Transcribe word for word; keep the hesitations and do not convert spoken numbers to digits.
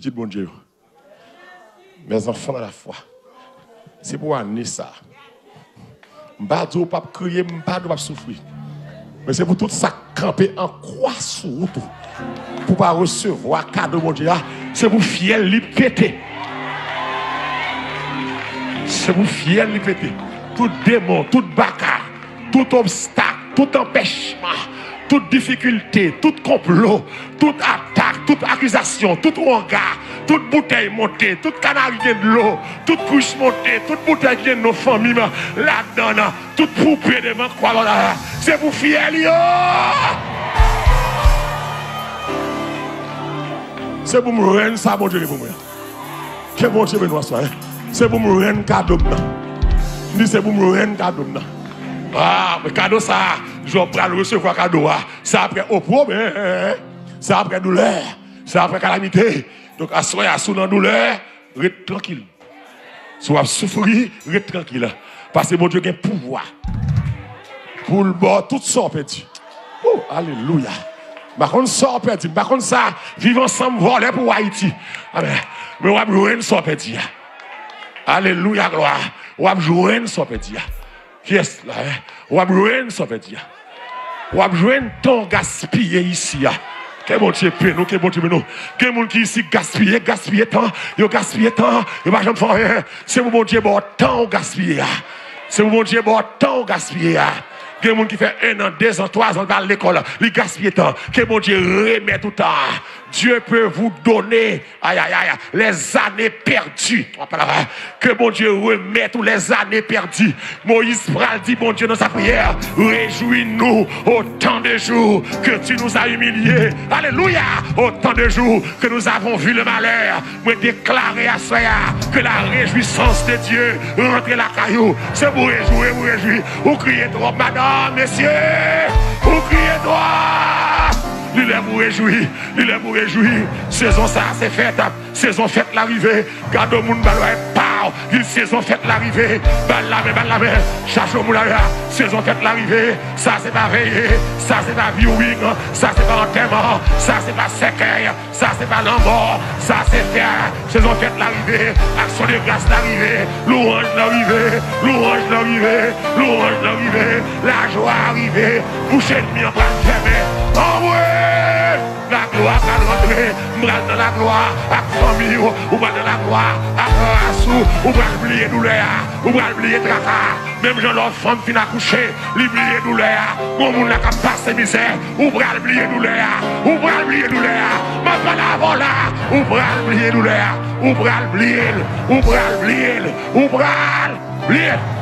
pitit Bondye yo. Mes enfants dans la foi. Se pou ane sa. M pa di w p ap kriye, m pa di w p ap soufri. Men se pou tout sa k kanpe an kwa sou wout ou, pou pa resevwa kado Bondye a, se pou fyèl li pete. Se pou fyèl li pete. Tout demon, tout baka, tout obstak, tout anpèchman, tout difikilte, tout konplo, tout atak, tout akizasyon, tout wonga, tout boutèy monte, tout kanari gen dlo, tout kwich monte, tout boutèy ki gen non fanmi m ladan l, tout poupe devan kwa la, se pou fyèl yo. Se pou m rann sa Bondye gen pou mwen. Ke Bondye beni w aswè a. Se pou m rann kado m nan. M di se pou m rann kado m nan. Ah, men kado sa, jan w pral resevwa kado a, sa apre opwob, sa apre doulè, sa apre kalamite. Donk, aswè a, si w nan doulè, ret trankil. Si w ap soufri, ret trankil. Paske Bondye gen pouvwa pou l ba w tout sa w pèdi. Ou, alelouya. M pa konn sa w pèdi. M pa konn sa Viv Ansanm vòlè pou Ayiti. Amèn. Men w ap jwenn sa w pèdi a. Alelouya, glwa. W ap jwenn sa w pèdi a. Kiyès la, en? W ap jwenn sa w pèdi a. W ap jwenn tan w gaspiye isi a. Ke Bondye beni w, ke Bondye beni w. Gen moun ki isi gaspiye, gaspiye tan, yo gaspiye tan, yo pa janm fè anyen. Se pou Bondye ba w tan w gaspiye a. Se pou Bondye ba w tan w gaspiye a. Gen moun ki fè en an, de zan, twa zan, li pa al lekòl, li gaspiye tan. Ke Bondye remèt ou tan an. Dieu peut vous donner, aïe, aïe, aïe, les années perdues. Ke Bondye remèt ou les années perdues. Moyiz pral di Bondye nan sa priyè, réjouis-nous autant de jours que tu nous as humiliés. Alelouya! Autant de jours que nous avons vu le malheur. Mwen deklare aswè a ke la rejwisans de Dye rantre lakay ou. Se pou rejwi, pou rejwi. Ou kriye twòp, madanm, mesye. Ou kriye twòp. Li lè pou rejwi. Li lè pou rejwi. Sezon sa a se fèt. Sezon fèt la rive. Gade moun ba l, paw. Li sezon fèt la rive. Ba l lamen, ba l lamen. Chache moun la. Sezon fèt la rive. Sa se pa veye. Sa se pa viewing. Sa se pa antèman. Sa se pa sèkèy. Sa se pa lanmò, sa se fè. Sezon fèt la rive, aksyon de gras la rive, louwanj la rive, louwanj la rive, louwanj la rive, lajwa rive, bouch ènmi an pral fèmen. Anmwe! Laglwa pral rantre, m pral nan laglwa ak fanmi w, ou pral nan laglwa ak ras ou, ou pral bliye doulè a, ou pral bliye traka a. Menm jan lè yon fanm fin akouche, li bliye doulè a. Gon moun la k ap pase mizè, ou pral bliye doulè a. Ou pral bliye doulè a. M ap pale avè w la, ou pral bliye doulè a. Ou pral bliye l. Ou pral bliye l. Ou pral bliye l.